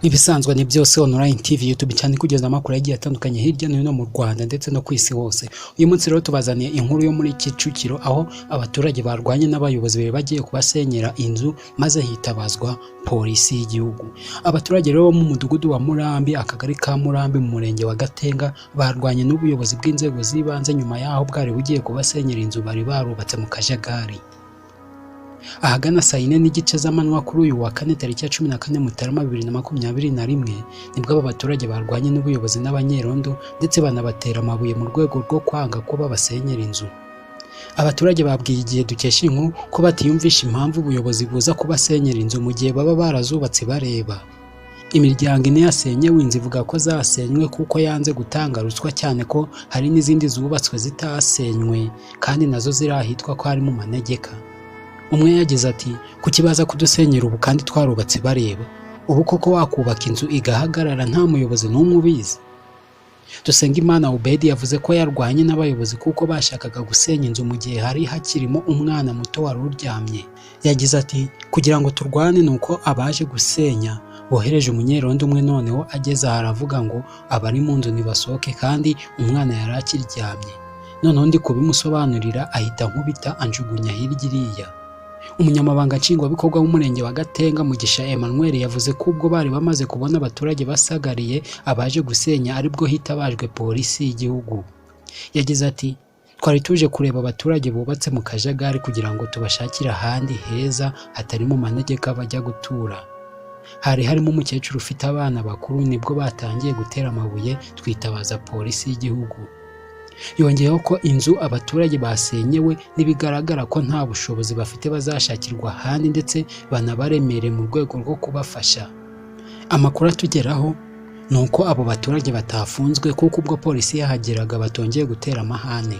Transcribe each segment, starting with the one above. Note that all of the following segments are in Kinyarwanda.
Nk'ibisanzwe ni Byose Online TV, YouTube cyane kugeza amakuru agiye atandukanye hirya no hino mu Rwanda ndetse no ku isi hose. Uyu munsi rero tubazaniye inkuru yo muri Kicukiro, aho abaturage barwanye n'abayobozi bari bagiye kubasenyera inzu, maze hitabazwa polisi y'igihugu. Abaturage rero bo mu mudugudu wa Murambi, akagari ka Murambi, mu murenge wa Gatenga, barwanye n'ubuyobozi bw'inzego z'ibanze nyuma y'aho bwari bugiye kubasenyera inzu bari barubatse mu kajagari. Ahagana saa 4:30 z'amanywa kuri uyu wa kane, tariki ya 14 Mutarama 2021, nibwo aba baturage barwanye n'ubuyobozi n'abanyerondo, ndetse banabatera amabuye mu rwego rwo kwanga ko babasenyera inzu. Abaturage babwiye Igihe dukesha inkuru ko batiyumvisha impamvu ubuyobozi buza kubasenyera inzu mu gihe baba barazubatse bareba. Imiryango ine yasenyewe inzu ivuga ko zasenywe kuko yanze gutanga ruswa, cyane ko hari n'izindi zubatswe zitasenywe kandi nazo ziri ahitwa ko ari mu manegeka. Umwe yagize ati: "Kuki baza kudusenyera ubu kandi twarubatse bareba? Ubu koko wakubaka inzu igahagarara nta muyobozi n'umwe ubizi?" Dusengimana Ubedi yavuze ko yarwanye n'abayobozi kuko bashakaga gusenya inzu mu gihe hari hakirimo umwana muto wari uryamye. Yagize ati: "Kugira ngo turwane ni uko abaje gusenya bohereje umunyerondo umwe, noneho ageze aha aravuga ngo abari mu nzu nibasohoke, kandi umwana yari akiryamye. Noneho ndi kubimusobanurira ahita ankubita, anjugunya hirya iriya." Umunyamabanga Nshingwabikorwa w'umurenge wa Gatenga, Mugisha Emmanuel, yavuze ko ubwo bari bamaze kubona abaturage basagariye abaje gusenya, aribwo hitabajwe polisi y'igihugu. Yagize ati: "Twari tuje kureba abaturage bubatse mu kajagari kugira ngo tubashakire ahandi heza hatari mu manegeka bajya gutura. Hari harimo umukecuru ufite abana bakuru, nibwo batangiye gutera amabuye, twitabaza polisi y'igihugu." Yongeyeho ko inzu abaturage basenyewe nibigaragara ko nta bushobozi bafite, bazashakirwa ahandi ndetse banabaremere mu rwego rwo kubafasha. Amakuru atugeraho ni uko abo baturage batafunzwe, kuko ubwo polisi yahageraga batongeye gutera amahane.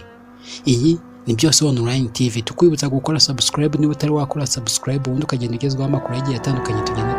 Iyi ni Byose Online TV, tukwibutsa gukora subscribe niba utari wakora subscribe, ubundi ukagenda ugezwaho amakuru agiye atandukanye tugenda.